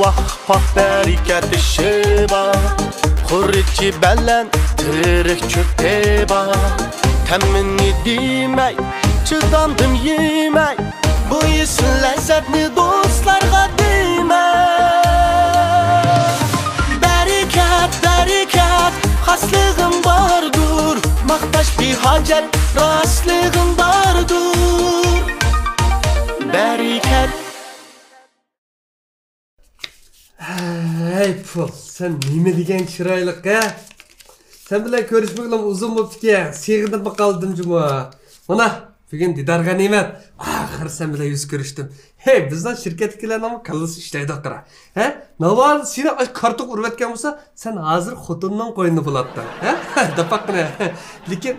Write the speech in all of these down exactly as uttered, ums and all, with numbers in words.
ۋاھ، پاھ، بەرىكەت، ئىشى بار. خۇرۇچى بەلەن، تېرىق چۆپى بار. تەمىنى دېمەي، چىدامدىم يېمەي. بۇ يېسىل لەززەتنى دوستلارغا دېمە. بەرىكەت، بەرىكەت، خاسلىقىم باردۇر. ماختاش بىھاجەت، راستلىقىم باردۇر. بەرىكەت. ھەي پۇل، سەن نېمە دېگەن چىرايلىق ھە؟ سەن بىلەن كۆرۈشمىگىلىمۇ ئۇزۇن بوپتىكەن، سېغىنىپمۇ قالدىم جۇمۇ. مانا، بۈگۈن دىدار غەنىيمەت. ئاخىر سەن بىلەن يۈز كۆرۈشتۈم. ھەي، بىزنىڭ شىركەتتىكىلەرنىڭمۇ كاللىسى ئىشلەيدۇ قارا. ھە؟ ناۋادا سېنى ئاشۇ كارتىغا ئۇرۇۋەتكەن بولسا، سەن ھازىر خوتۇننىڭ قوينىدا بولاتتىڭ. ھە؟ دەپ باققىنە. لېكىن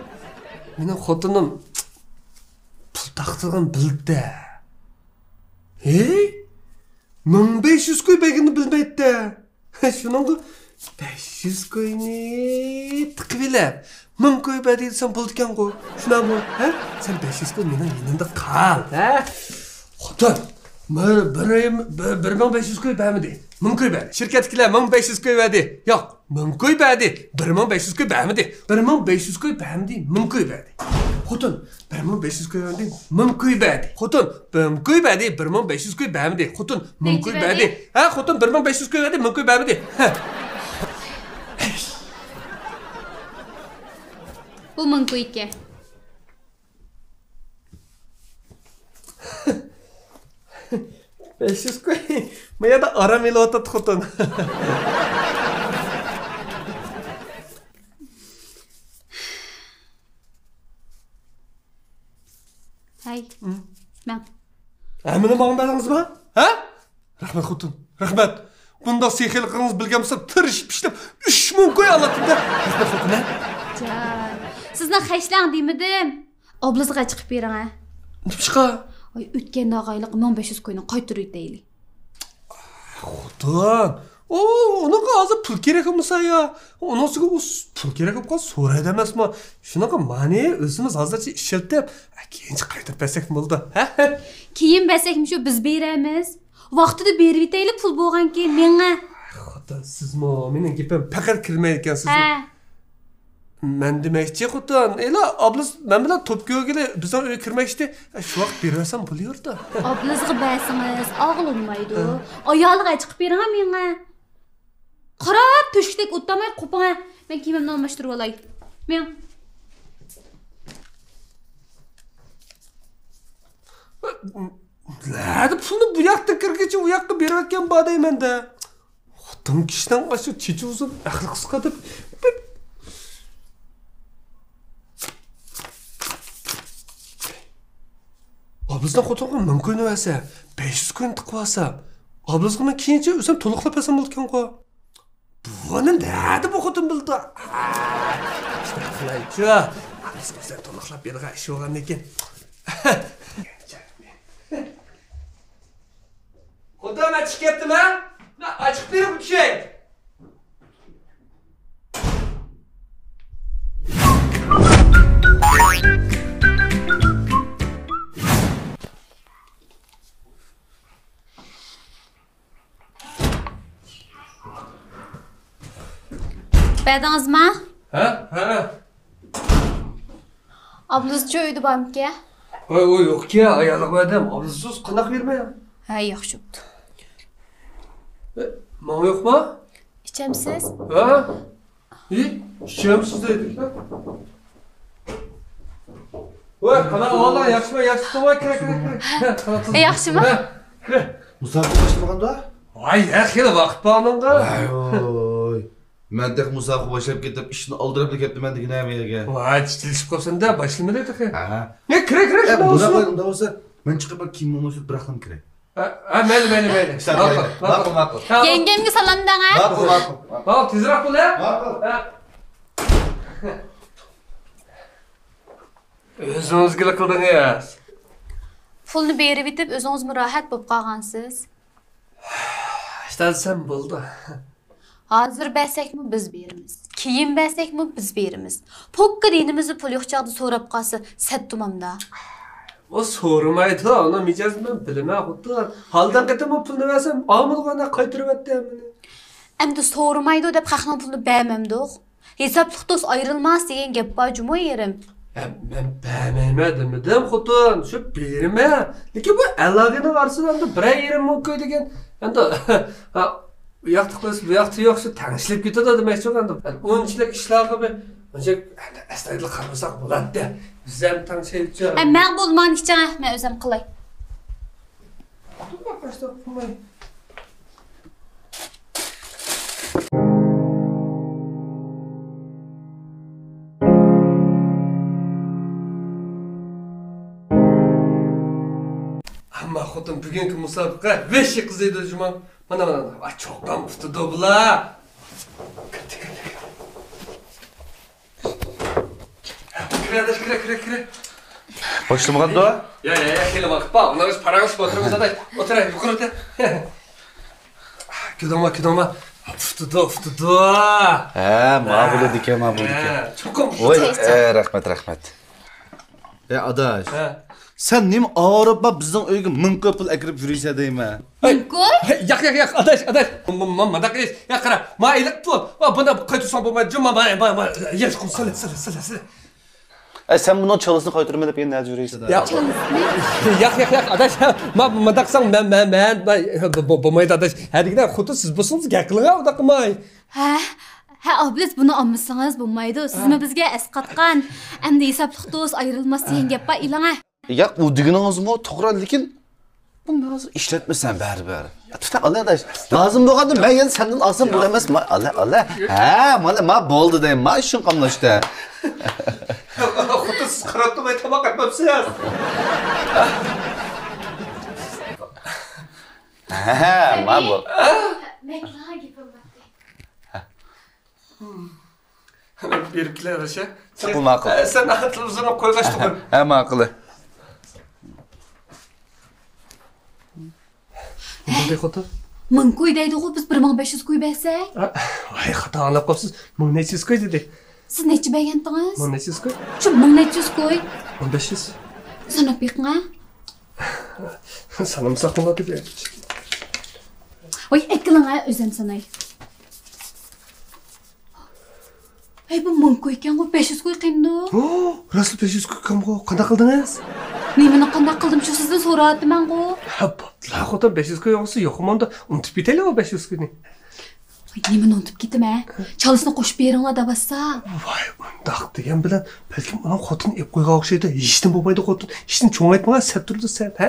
مېنىڭ خوتۇنۇم پۇل تاقىتىدىغان بىلدە. ھەي؟ مىڭ بەش يۈز كوي بەرگىنىنى بىلمەيتتى. شۇنىڭغا بەش يۈز كوينى تىقىۋېلىپ، مىڭ كوي بەردى دېسەم بولىدىكەنغۇ. شۇنداقمۇ؟ ھە؟ سەن بەش يۈز كوي مېنىڭ يېنىمدا قال، ھە؟ خوتۇن، بىر، بىر، بىر، بىر مىڭ بەش يۈز كوي بەرمىدى. مىڭ كوي بەردى. شىركەتتىكىلەر مىڭ بەش يۈز كوي بەردى. ياق، مىڭ كوي بەردى، بىر مىڭ بەش يۈز كوي بەرمىدى. بىر مىڭ بەش يۈز كوي بەرمىدى، مىڭ كوي بەردى. خوتۇن، بىر مىڭ بەش يۈز كوي بەردى، مىڭ كوي بەردى. خوتۇن، بىر مىڭ كوي بەردى، بىر مىڭ بەش يۈز كوي بەرمىدى. خوتۇن، مىڭ كوي بەردى. ھە، خوتۇن، بىر مىڭ بەش يۈز كوي بەردى، مىڭ كوي بەرمىدى. ھە. بۇ مىڭ كوي ئىكەن. بەش يۈز كوي. ما يەردە ئارام ئېلىۋاتاتتى خوتۇن. ھەي، مەڭ. ھەممىنى ماڭا بەردىڭىزما؟ ھە؟ رەھمەت خوتۇن، رەھمەت. بۇنداق سېخىيلىقىڭىزنى بىلگەن بولسام، تىرىشىپ ئىشلەپ ئۈچ مىڭ كوي ئالاتتىم-دە. رەھمەت خوتۇن، ھە؟ جان، سىزنىڭ خەجلەڭ دېمىدىم. ئابلىزىغا چىقىپ بېرىڭ، ھە. نېمىشقا؟ ئاي، ئۆتكەن داغايلىق مىڭ بەش يۈز كوينى قايتۇرۇۋېتەيلى. خوتۇن، ئۇ، ئۇنىڭغا ھازىر پۇل كېرەك بولمىسا يا. ئۇنىڭ ئۈستىگە ئۇ س-، پۇل كېرەك بولۇپ قالسا سورايدۇ ئەمەسمۇ. شۇنىڭغا مانى ئۆزىمىز ھازىرچە ئىشلىتىپ، كېيىنچە قايتۇرۇپ بەرسەك بولىدۇ. ھە؟ كېيىن بەرسەكمۇ شۇ بىز بېرەمىز. ۋاقتىدا بېرىۋېتەيلى پۇل بولغانكىن مېڭە. خوتۇن، سىزمۇ مېنىڭ گېپىمگە پەقەت كىرمەيدىكەنسىز. ھە. مەن دېمەكچى، خوتۇن، ئېلا ئابلىز مەن بىلەن توپ كۆرگىلى بىزنىڭ ئۆيگە كىرمەكچىدى. شۇ ۋاقىت بېرىۋەرسەم بولۇۋېرىدۇ. ئابلىزغا بەرسىڭىز ئاغلىنمايدۇ. ھە. ئايالىغا چىقىپ بېرىڭە مېڭە. قاراپ تۆشۈكتەك ئولتۇرماي قوپۇڭە. مەن كىيىمىمنى ئالماشتۇرۇۋالاي. مېڭ. نەدە پۇلنى بۇ ياقتىن كىرگىچە ئۇ ياققا بېرىۋەتكەن بار دەيمەن-دە. خوتۇن كىشىنىڭ ئاشۇ چېچى ئۇزۇن، ئەقلى قىسقا دەپ. ئابلىزنىڭ خوتۇنغا مىڭ كوينى بەرسە، بەش يۈز كوينى تىقىۋالسا، ئابلىزغا مەن كېيىنچە ئۆزۈم تولۇقلاپ بەرسەم بولىدىكەنغۇ. بۇنى نەدە بۇ خوتۇن بىلىدۇ؟ شۇنداق قىلايچۇ. ئابلىزغا ئۆزۈم تولۇقلاپ بېرىدىغان ئىش بولغاندىكىن. خوتۇن، مەن چىقىپ كەتتىمەن. مەن ئاچىقىپ بېرىپ ئۆتۈشەي. بەردىڭىزما؟ ھە؟ ھە. ئابلىزچۇ ئۆيدە بارمىكەن؟ ۋاي، ئۇ يوقكەن، ئايالىغا بەردىم. ئابلىزسىز قانداق بېرىمەن؟ ھە، ياخشى بوپتۇ. ئە، ماڭا يوقما؟ ئىچەمسىز؟ ھە؟ ئى، ئىچەمسىز دەيدۇ. ۋاي، قانداق ئەھۋاللار؟ ياخشىما؟ ياخشى تۇتۇڭلار، كىرە، كىرە، كىرە. قانداق تۇتۇڭلار؟ ياخشىما؟ ھە، كىرە. مۇسابىقە باشلىمىغاندا؟ ۋاي، ھە، خېلى ۋاقىت بار ئۇنىڭغا. ۋاي. مەن تېخى مۇسابىقە باشلاپ كېتىپ، ئىشتىن ئالدىراپلا كەپتىمەن دېگىنە بۇ يەرگە. ۋاي، چېچىلىشىپ قالسۇن-دە، باشلىمىدى تېخى. ھە. يا، كىرە، كىرە، ئە، شۇنداق بولسا. ئۇنداق بولسا، مەن چىقىپ بىر كىيىمنى ئالماشتۇرۇپ، بىراقلا كىرەي. ھە، ھە، مەيلى، مەيلى، مەيلى. ماقۇل، ماقۇل، ماقۇل. يەڭگەمگە سالام دەڭ، ھە؟ ماقۇل، ماقۇل، ماقۇل. ماقۇل، تېزرەك بول، ھە؟ ماقۇل. ھە. ئۆزىڭىزگىلا قىلدىڭىز. پۇلنى بېرىۋېتىپ، ئۆزىڭىزمۇ راھەت بولۇپ قالغانسىز. ئىشتە دېسەم بولىدۇ. ھازىر بەرسەكمۇ بىز بېرىمىز. كېيىن بەرسەكمۇ بىز بېرىمىز. پوككا دېگىنىمىزدە پۇل يوق چاغدا سوراپ قالسا، سەت تۇمامدا. ئۇ سورىمايدۇ، ئۇنىڭ مىجەزىنى مەن بىلىمەن، خوتۇن. ھالدىن قېتىم ئۇ پۇلنى بەرسەم، ئامىدىغۇ ئانا قايتۇرۇۋەتتى ھەممىنى. ئەمدى سورىمايدۇ دەپ خەقنىڭ پۇلىنى بەرمەمدۇق. ھېسابلىق دوست ئايرىلماس دېگەن گەپ بار جۇمۇ يېرىم. ھە، مەن بەرمەيمەن دېمىدىم، خوتۇن. شۇ بېرىمەن. لېكىن بۇ ئەلاغىنىڭ ئارىسىدا ئەمدى بىرەر يېرىم مىڭ كوي دېگەن. ئەمدى، ھە، ئۇ ياقتا قويسا، بۇ ياقتا يوق، شۇ تەڭشىلىپ كېتىدۇ دېمەكچى. ئەمدى ئۇنچىلىك ئىشلارغا بىر، ئۇنچە ئەستايىدىل قارىمىساق بولاتتى. بىز ھەم تەڭشەيلىچۇ. ھە، مەن بولمىغان ئىكەن، مەن ئۆزۈم قىلاي. ئەمما خوتۇن، بۈگۈنكى مۇسابىقە ۋەھشىي قىزىيدۇ جۇما. مانا، مانا، مانا. ۋاي، چوققام ئۇتىدۇ بۇلار. كىرە، ئاداش، كىرە، كىرە، كىرە. باشلىمىغاندۇ؟ يا، يا، يا، خېلى ۋاقىت بار. ئۇلار بىز پاراڭلىشىپ ئولتۇرىمىز، ئاداش. ئولتۇرايلى، يۇقىرىدا. كۈدۈڭما، كۈدۈڭما. ئۇتىدۇ، ئۇتىدۇ. ھە، ما بولىدىكەن، ما بولىدىكەن. ھە، چوقۇم. ۋاي، ئە، رەھمەت، رەھمەت. ئە، ئاداش. ھە. سەن نېمە ئاۋارە بىزنىڭ ئۆيگە مىڭ كوي پۇل ئەكىرىپ يۈرىسەن دەيمەن. مىڭ كوي؟ ھە، ياق، ياق، ياق، ئاداش، ئاداش. م-، م-، م-، مۇنداق ئىش. ياق، قارا، ما ئېلىق پۇل. ۋا، بۇنى قايتۇرساڭ بولمايدۇ. ما، ما، ما، ما، ياق، سەل، سەل، سەل، سەل. ئە، سەن بۇنىڭ چالىسىنى قايتۇرىمەن دەپ يەنە نەدە يۈرىسەن؟ ياق. چالىسىنى؟ ياق، ياق، ياق، ئاداش. ما، مۇنداق قىلساڭ، مەن، مەن، مەن، ما، بو-، بو-، بولمايدۇ، ئاداش. ھە، دېگىنە، خۇددى سىز بولسىڭىز گەپ قىلىڭا، ئۇنداق قىلماي. ھە، ھە، ئابلىز، بۇنى ئالمىسىڭىز بولمايدۇ. سىزمۇ بىزگە ئەسقاتقان. ئەمدى ھېسابلىق دوست ئايرىلماس دېگەن گەپ بار، ئېلىڭە. ياق، ئۇ دېگىنىڭىزمۇ توغرا، لېكىن بۇنى ھازىر ئىشلەتمىسەم بەرىبىر. يا، تۇتۇپ ئالە، ئاداش. لازىم بولغاندا مەن يەنە سەندىن ئالسام بولامەس. ما، ئالە، ئالە. ھە، مانا، ما، بولدى دەيمەن. ما، ئىشىڭ قاملاشتى. خوتۇن، سىز قاراپ تۇرماي تاماق ئەتمەپسىز. ھە، ما، بول. مەن گېپىم بار. بېرىپ كېلە، رەشە. ماقۇل، ماقۇل. ئە، سەن تېلېۋىزورنى قويغاچ تۇغۇن. ھە، ماقۇل. نېمە بولدى، خوتۇن؟ مىڭ كوي دەيدىغۇ، بىز بىر مىڭ بەش يۈز كوي بەرسەك؟ ئە، ۋاي، خاتا ئاڭلاپ قاپسىز. مىڭ نەچچە يۈز كوي دېدى. سىز نەچچە بەرگەنتىڭىز؟ مىڭ نەچچە يۈز كوي. شۇ مىڭ نەچچە يۈز كوي. مىڭ بەش يۈز. ساناپ بېقىڭە. سانىمىساق بولاتتى. ۋاي، ئەكېلىڭە، ئۆزۈم ساناي. ھەي، بۇ مىڭ كويكەنغۇ، بەش يۈز كوي قېنىدۇ؟ ھو، راستلا بەش يۈز كويكەنغۇ، قانداق قىلدىڭىز؟ نېمىنى قانداق قىلدىم، شۇ سىزدىن سوراۋاتىمەنغۇ. ھە، بوپتۇلا، خوتۇن، بەش يۈز كوي يوقسا يوقمۇ ئۇندا، ئۇنتۇپ كېتەيلى ئۇ بەش يۈز كوينى. ۋاي، نېمىنى ئۇنتۇپ كېتىمەن؟ چالىسىنى قوشۇپ بېرىڭلار دەۋاتسا. ۋاي، ئۇنداق دېگەن بىلەن، بەلكىم ئۇنىڭ خوتۇنى ئېلىپ قويغان ئوخشايدۇ، ھېچنېمە بولمايدۇ خوتۇن، ھېچنېمە چوڭايتمىغان سەت تۇرىدۇ سەن، ھە؟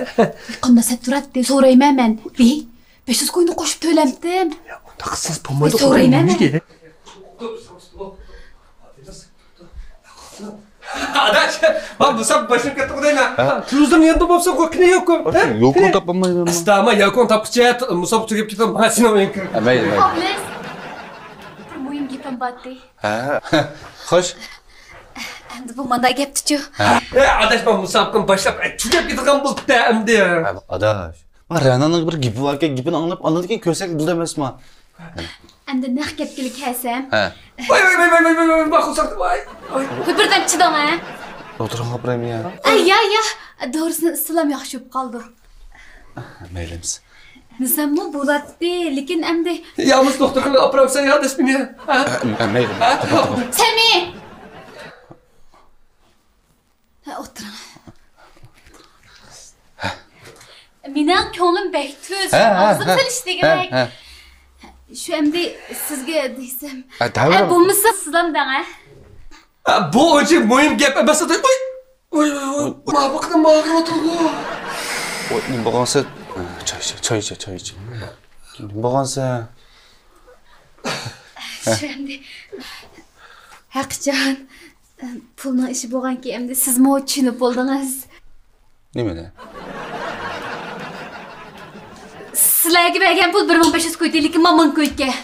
قانداق سەت تۇراتتى، سورايمەن مەن. ۋىي. بەش يۈز كوينى قوشۇپ تۆلەمتىم. يا، ئۇنداق قىلسىڭىز بولمايدۇ، سورايمەن مەن. ئاداش، ما، مۇسابىقە باشلىنىپ كەتتى دەيمەن. ھە؟ تېلېۋىزورنىڭ يېنىدا بولسا، قوي، قېنى ياكۇن؟ ھە؟ ياكۇن تاپالمايمەن. ئەستا، ما، ياكۇن تاپقۇچە، مۇسابىقە تۈگەپ كېتىدۇ، ماڭا سېنىڭ ئۆيۈڭگە كىرىڭ. ئەمەيلى، مەيلى. ئابلىز، بىر مۇھىم گېپىم بارتى. ھە، خوش. ئەمدى بۇ مانا گەپتىچۇ. ھە. ئە، ئاداش، ما، مۇسابىقىنى باشلاپ، ئە، تۈگەپ كېتىدىغان بولدى ئەمدى. ھە، ئاداش. ما، رەنانىڭ بىر گېپى باركەن، گېپىنى ئاڭلاپ، ئاندىن كېيىن كۆرسەك بولىدۇ ئەمەسما؟ ئەمدى نەق گەپكىلا كەلسەم. ھە. ۋاي، ۋاي، ۋاي، ما، قورساق، ۋاي، ۋاي. بىردەم چىداڭ، ھە؟ دوختۇرغا ئاپىرايمۇ يا؟ ئە، يا، يا. دورىسىنى ئىچسىلام ياخشى بولۇپ قالىدۇ. مەيلىمىز. نىزاممۇ بولاتتى، لېكىن ئەمدى. يالغۇز دوختۇرخانىغا ئاپىرامسەن يا، ئاداش، مېنى؟ ھە؟ ئە، مەيلى. ھە؟ سەمى! ھە، ئولتۇرۇڭ. مېنىڭ كۆڭلۈم بەك تۈز، ھە، ھە، ئاغزىم ھە، سېلىش دېگۈدەك. ھە، ھە. شۇ ئەمدى سىزگە دېسەم. ھە، دەۋېرىڭ. ھە، بولمىسا سىزلام دەڭ، ھە. ھە، بۇ ئۇنچە مۇھىم گەپ ئەمەس، ئۇي. ئۇي، ئۇي، ئۇي. ما بۇ قېتىم ماڭا قاراۋاتىدىغۇ. ئۇي، نېمە بولغانسە؟ چاي ئىچە، چاي ئىچە، چاي ئىچە. نېمە بولغانسە؟ شۇ ئەمدى. ھەقىچان. پۇلنىڭ ئىشى بولغانكى، ئەمدى سىزمۇ چۈشىنىپ بولدىڭىز. نېمىنى؟ سىلەرگە بەرگەن پۇل بىر مىڭ بەش يۈز كويتى، لېكىن ماڭا مىڭ كويكەن.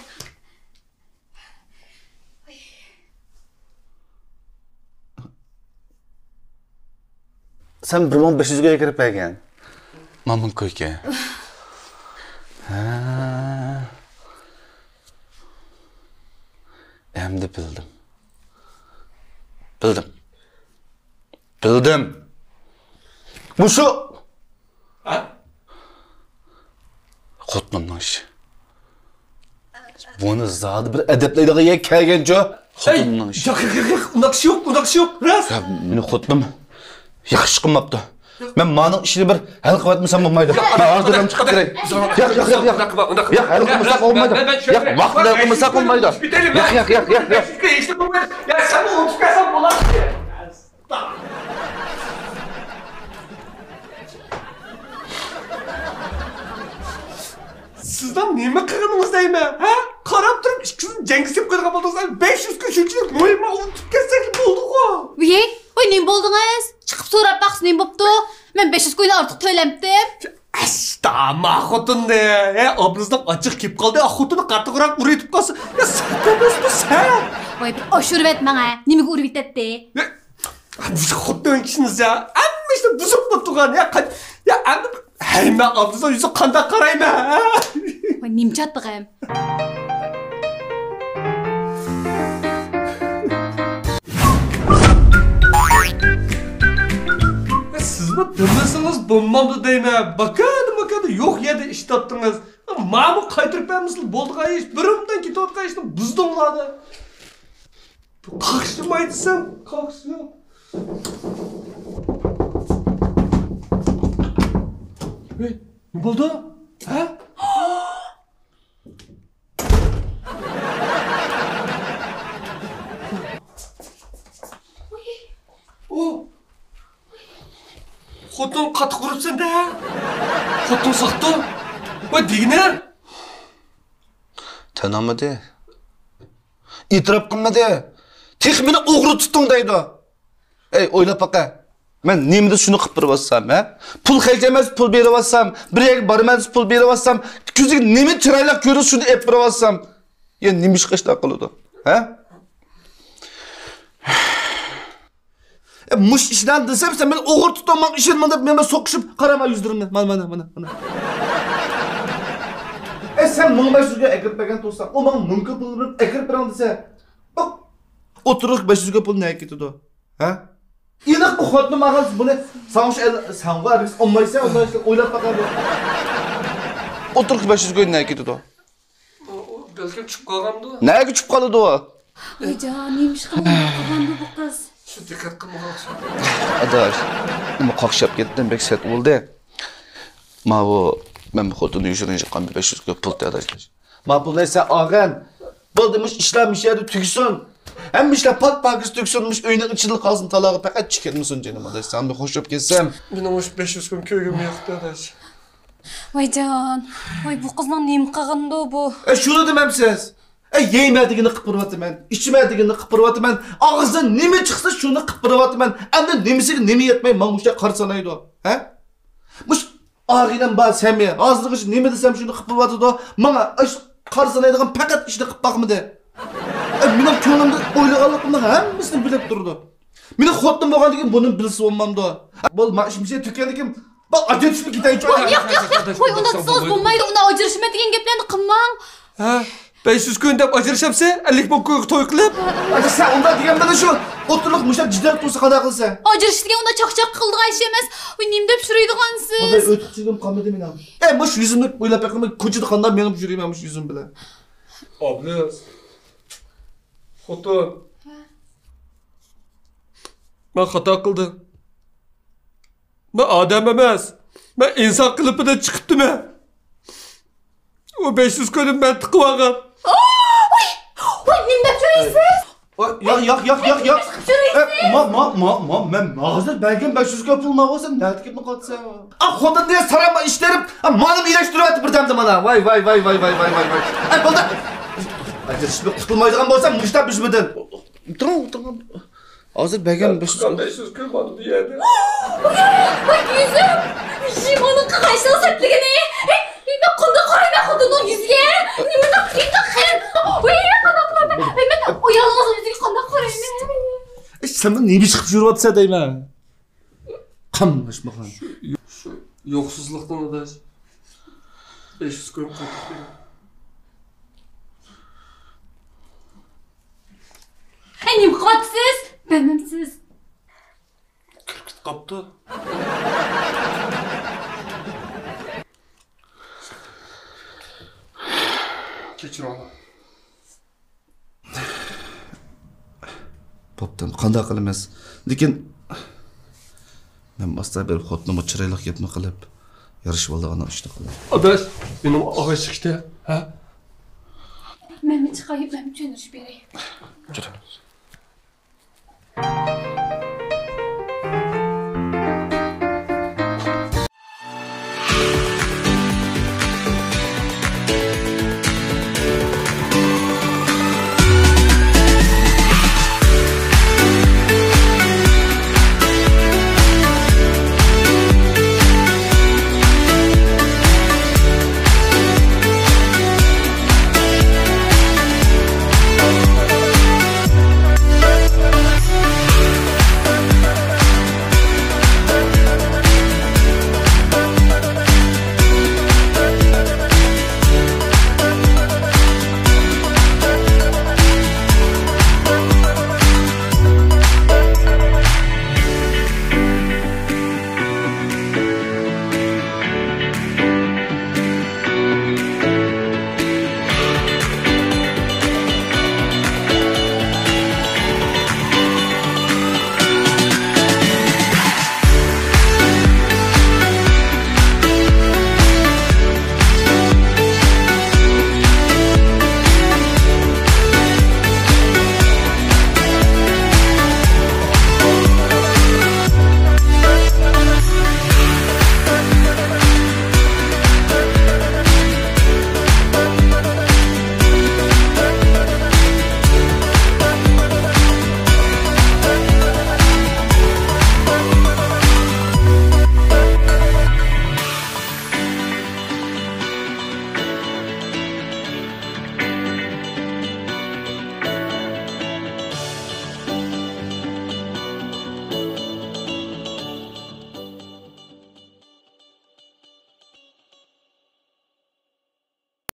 سەن بىر مىڭ بەش يۈز كويكەن. ماڭا مىڭ كويكەن. ھە. ئەمدى بىلدىم. بىلدىم. بىلدىم. مۇشۇ. ھە؟ خوتۇنۇمنىڭ ئىشى. بۇنى زادى بىر ئەدەپلەيدىغان يەرگە كەلگەنچۇ؟ خوتۇنۇمنىڭ ئىشى. ياق، ياق، ياق، ياق، ئۇنداق ئىش يوق، ئۇنداق ئىش يوق، راست. يا، مېنى خوتۇنۇم ياخشى قىلماپتۇ. مەن مانىڭ ئىشىنى بىر ھەل قىلىۋەتمىسەم بولمايدۇ. مەن ھازىر ئۇنداق چىقىپ كىرەي. ياق، ياق، ياق، ياق. ياق، ھەل قىلمىساق بولمايدۇ. ياق، ۋاقىتتا ھەل قىلمىساق بولمايدۇ. ياق، ياق، ياق، ياق، ياق. يا، سەن ئۇنتۇپ كەلسەڭ بولاتتى. سىزنىڭ نېمە قىلغىنىڭىز دەيمەن، ھە؟ قاراپ تۇرۇپ ئىككىسىنى جەڭگە سېلىپ قويىدىغان بولدىڭىز، بەش يۈز كۈن شۇنچىلىك مۇھىم، ئۇنتۇپ كەتسەك بولدىغۇ. ۋىي، ۋاي، نېمە بولدىڭىز؟ چىقىپ سوراپ باقسا نېمە بوپتۇ؟ مەن بەش يۈز كوينى ئارتۇق تۆلەمتىم. ئەستا، ما خوتۇننى، ھە، ئابلىزنىڭ ئاچچىقى كېلىپ قالدى، ئا، خوتۇنى قاتتىقراق ئۇرۇۋېتىپ قالسا، يا، سەت ئەمەسمۇ سەت. ۋاي، بىر ئاشۇرۇۋەت ماڭا، نېمىگە ئۇرۇۋېتەتتى؟ يا، بۇ خوتۇن كىشىنىز يا، ھەممە ئىشنى بۇزۇپلا تۇرغان، يا، قاچ-، يا، ئەمدى ھەي، مەن ئابلىزنىڭ يۈزىگە قانداق قارايمەن، ھە؟ ۋاي، نېمە چاتتىغىم؟ سىزمۇ دېمىسىڭىز بولمامدۇ دەيمەن. باكادا ماكادا يوق يەردە ئىش تاپتىڭىز. ماڭا قايتۇرۇپ بەرمىسىلا بولىدىغان ئىش، بىر ئومدان كېتىۋاتقان ئىشنى بۇزدۇڭلار-دە. قاقشىماي دېسەم، قاقشىدى. ھەي، نېمە بولدى؟ ھە؟ ئۇ. خوتۇن قاتتىق ئۇرۇپسەن-دە. خوتۇن ساقتۇ. ۋاي دېگىنە. تىنمىدى. ئېتىراپ قىلمىدى. تېخى مېنى ئوغرى تۇتتۇڭ دەيدۇ. ئەي، ئويلاپ باقە. مەن نېمىدە شۇنى قىلىپ بېرىۋاتسام، ھە؟ پۇل خەجلەيمەن دېسە پۇل بېرىۋاتسام، بىر يەرگە بارىمەن دېسە پۇل بېرىۋاتسام، كۆزىگە نېمە چىرايلىق كۆرۈنسە شۇنى ئېلىپ بېرىۋاتسام. يا نېمە ئىشقا ئىشتاق قىلىدۇ، ھە؟ ئە، مۇشۇ ئىشلارنى دېسەم، سەن مېنى ئوغرى تۇتۇڭ، ماڭا ئىشەنمەڭ دەپ، مەن بىلەن سوقۇشۇپ، قارا مانا يۈزلىرىمنى. مانا، مانا، مانا، مانا. ئە، سەن مىڭ بەش يۈزگە ئەكىرىپ بەرگەن تۇرساڭ، ئۇ ماڭا مىڭ كوي پۇل بېرىپ ئەكىرىپ بېرىڭ دېسە، بۇ ئوتتۇرىلىق بەش يۈز كوي پۇل نەگە كېتىدۇ؟ ھە؟ ئېنىق بۇ خوتۇنۇم ئاغا بۇنى ساڭا شۇ ئەل-، ساڭا ھەرگىز ئالمايسەن، ئۇنداق ئىشلار ئويلاپ باقايلى. ئوتتۇرىلىق بەش يۈز كوي نەگە كېتىدۇ؟ ئۇ، ئۇ بەلكىم چۈشۈپ قالغاندۇ؟ نەگە چۈشۈپ قالىدۇ ئۇ؟ ۋايجان، نېمە ئىش قىلغاندۇ بۇ قىز؟ شۇ دىققەت قىلمىغان ئوخشايدۇ. ئاداش، نېمە قاقشاپ كەتتىم، بەك سەت بولدى. ماۋۇ، مەن بۇ خوتۇننى يوشۇرۇن يىغقان بەش يۈز كوي پۇل ئاداش. ما پۇلنى سەن ئالغىن. بولدى، مۇشۇ ئىشلار مۇشۇ يەردە تۈگىسۇن. ھەممە ئىشلار پاك-پاكىز تۈگىسۇن، مۇشۇ ئۆينىڭ ئىچىدىلا قالسۇن، تالاغا پەقەت چىقىپ كەتمىسۇن جېنىم ئاداش. سەن بىر خوش بولۇپ كەتسەم. مېنىڭ مۇشۇ بەش يۈز كويۇم كۆيگۈم ياقتى ئاداش. ۋايجان، ۋاي بۇ قىزنىڭ نېمە قىلغىنىدۇ بۇ؟ ئە، شۇنى دېمەمسىز؟ ئە، يەيمەن دېگىنى قىلىپ بېرىۋاتىمەن، ئىچىمەن دېگىنى قىلىپ بېرىۋاتىمەن، ئاغزىدىن نېمە چىقسا شۇنى قىلىپ بېرىۋاتىمەن. ئەمدى نېمىسىگە نېمە يەتمەي ماڭا مۇشۇنداق قارا سانايدۇ؟ ھە؟ مۇشۇ ئاغىنەم بار سەمى، ھازىرغىچە نېمە دېسەم شۇنى قىلىپ بېرىۋاتىدۇ. ماڭا ئىش قارا سانايدىغان پەقەت ئىشنى قىلىپ باقمىدى. ئە، مېنىڭ كۆڭلۈمدە ئويلىغانلىقىمنىڭ ھەممىسىنى بىلىپ تۇرىدۇ. مېنىڭ خوتۇنۇم بولغاندىن كېيىن بۇنى بىلسە بولمامدۇ؟ بول، ما ئىش مۇشۇ تۈگىگەندىكىن، بول، ئاجرىشىپ كېتەيچۇ. ۋاي، ياق، ياق، ياق، ۋاي، ئۇنداق دېسىڭىز بولمايدۇ، ئۇنداق ئاجرىشىمەن دېگەن گەپلەرنى قىلماڭ. ھە؟ بەش يۈز كوينى دەپ ئاجرىشامسەن، ئەللىك مىڭ كويغا توي قىلىپ؟ ئاجا، سەن ئۇنداق دېگەن بىلەن شۇ ئوتتۇرىلىق مۇشۇنداق جىددىي تۇرسا قانداق قىلىسەن؟ ئاجرىشىش دېگەن ئۇنداق چاقچاق قىلىدىغان ئىش ئەمەس. ۋاي، نېمە دەپ يۈرىدىغانسىز؟ ئۇنداق ئۆتۈكچىلىكىم قالمىدى مېنىڭ. ئەي، مۇشۇ يۈزۈمنى ئويلاپ بېقىمەن، كوچىدا قانداق مېڭىپ يۈرىمەن مۇشۇ يۈزۈم بىلەن؟ ئابلىز. خوتۇن. ھە؟ مەن خاتا قىلدىم. مەن ئادەم ئەمەس. مەن ئىنسان قېلىپىدىن چىقىپتىمەن. ئۇ بەش يۈز كوينى مەن تىقىۋالغان. ۋاي، ۋاي، نېمە دەپ يۈرىسىز؟ ۋاي، ياق، ياق، ياق، ياق، ياق. يۈرىسىز؟ ئە، ما، ما، ما، ما، مەن ھازىر بەرگەن بەش يۈز كوي پۇلنى ئالسام، نەدە كېتىپ قالسا؟ ئا، خوتۇن دېگەن ساراڭ ئىشلىرىپ، ئا، مانا ئىلەشتۈرۈۋەتتى بىردەمدە مانا. ۋاي، ۋاي، ۋاي، ۋاي. ئە، بولدى. ئاجرىشىپ قۇتۇلمايدىغان بولسام، مۇشتا بىزمىدىن. ئولتۇرۇڭ، ئولتۇرۇڭ. ھازىر بەرگەن بەش يۈز كوي. بەش يۈز كوي بار بۇ يەردە. ۋاي، يۈزۈم! يىمانىڭ قاقاشنىڭ سەتلىگىنى! ھەي، مەن قانداق قارايمەن خوتۇننىڭ يۈزىگە؟ نېمىنداق، نېمىنداق خىيال! ۋاي، قانداق قىلىمەن؟ مەن ئۇيالغان يۈزىگە قانداق قارايمەن؟ ئەي، سەن بۇ نېمە ئىش قىلىپ يۈرۈۋاتىسەن دەيمەن؟ قاملاشمىغان. شۇ، شۇ يوقسۇزلۇقتىن ئاداش. بەش يۈز كويۇم قايتىپ كېلىدۇ. ھەي، نېمە قىلىۋاتىسىز؟ بەرمەمسىز؟ كىرىپ كېتىپ قاپتۇ. كەچۈرۈڭلار. بوپتۇ، قانداق قىلىمىز؟ لېكىن مەن ئاستا بېرىپ خوتۇنۇمغا چىرايلىق گەپنى قىلىپ، يارىشىۋالىدىغان ئىشنى قىلاي. ئاداش، مېنىڭ ئاغاچ چىقىشتە، ھە؟ مەنمۇ چىقاي، مەنمۇ چۈشەندۈرۈش بېرەي.